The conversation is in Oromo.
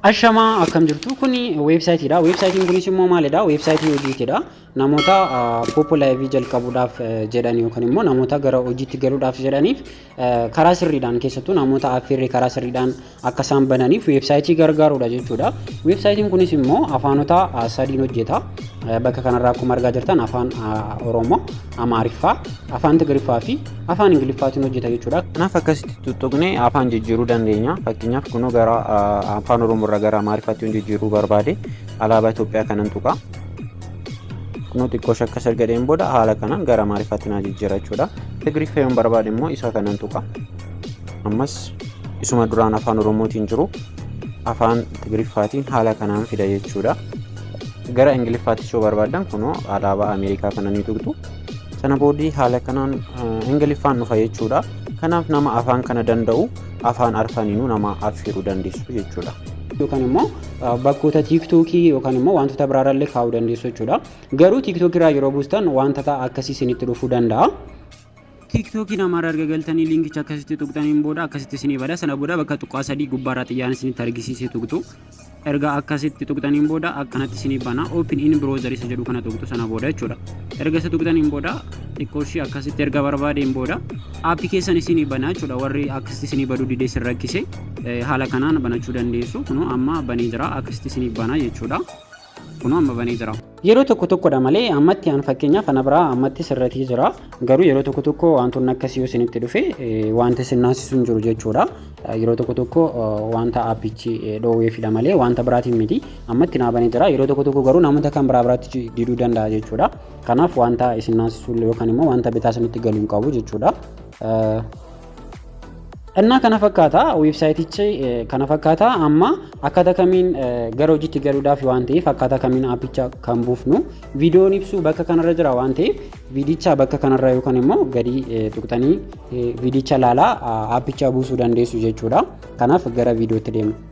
Ashamaa, akkam jirtu? Kuni weebsaayitiidha. Weebsaayitiin kunis immoo maalidha? Weebsaayitii hojiitidha. Namoota Poppo Live jalqabuudhaaf jedhan yookaan immoo namoota gara hojiitti galuudhaaf jedhaniif karaa sirriidhaan, keessattuu namoota affeerree karaa sirriidhaan akka isaan bananiif weebsaayitii gargaarudha jechuudha. Weebsaayitiin kunis immoo afaanota sadiin hojjeta. Bakka kanarraa akkuma argaa jirtan afaan Oromoo, Amaariffaa, afaan Tigiriffaa fi afaan Ingiliffaatiin hojjeta jechuudha. Kanaaf akkasitti tuttuqnee afaan jijjiiruu dandeenya. Fakkeenyaaf, kunoo gara afaan Oromoo irraa gara Amaariffaatti yoon jijjiiruu barbaade, alaabaa Itoophiyaa kanan tuqa. Kunoo xiqqoo akkas erga dheen booda haala kanaan gara Amaariffaatti naa jijjiira jechuudha. Tigiriffaa yoon barbaade immoo isa kanan tuqa. Ammas isuma duraan afaan Oromootiin jiru afaan Tigiriffaatiin haala kanaan fida jechuudha. Gara Ingiliffaattis yoo barbaaddan, kunoo alaabaa Ameerikaa kana ni tuqxu. Sana booddee haala kanaan Ingiliffaan dhufa jechuudha. Kanaaf nama afaan kana danda'u afaan arfaniinuu nama affeeruu dandeessu jechuudha. Yookaan immoo bakkoota TikTokii yookaan immoo wantoota biraarrallee kaa'uu dandeessu jechuudha. Garuu TikTokii irraa yeroo buustan wanta akkasii isinitti dhufuu danda'a. TikTokii namaarra erga galtanii liinkicha akkasitti tuqxaniin booda akkasitti isinii bada. Sana booda bakka tuqaa sadii gubbaarraa xiyyaan isinitti argisiisee tuqxu. Erga akkasitti tuqxaniin booda akkanatti isinii bana. "Open in browser" isa jedhu kana tuqxu sana booda jechuudha. Erga isa tuqxaniin booda xiqqoo ishii akkasitti erga barbaadeen booda aappii keessan isinii bana jechuudha. Warri akkasitti isinii baduu didee isin rakkise haala kanaan banachuu dandeessu. Kunoo amma banee jira, akkasitti isinii bana jechuudha. Kunoo amma banee jira. Yeroo tokko tokkodha malee ammatti an fakkeenyaaf ana biraa ammatti sirratii jira. Garuu yeroo tokko tokko wantoonni akkasii yoo isinitti dhufe wanta isin naasisu hin jiru jechuudha. Yeroo tokko tokko wanta aappichi dhoowweefidha malee wanta biraatiin miti. Ammatti naa banee jira. Yeroo tokko tokko garuu namoota kan biraa biraatti diduu danda'a jechuudha. Kanaaf wanta isin naasisu yookaan immoo wanta bitaa isinitti galuu hin qabu jechuudha. Innaa kana fakkaata, weebsaayitichi kana fakkaata. Amma akkaataa kamiin gara hojiitti galuudhaaf waan ta'eef, akkaataa kamiin aappicha kan buufnu viidiyoon ibsu bakka kanarra jira waan ta'eef, viidicha bakka kanarra yookaan immoo gadi tuqxanii viidicha ilaalaa aappicha buusuu dandeessu jechuudha. Kanaaf gara viidiyootti deemna.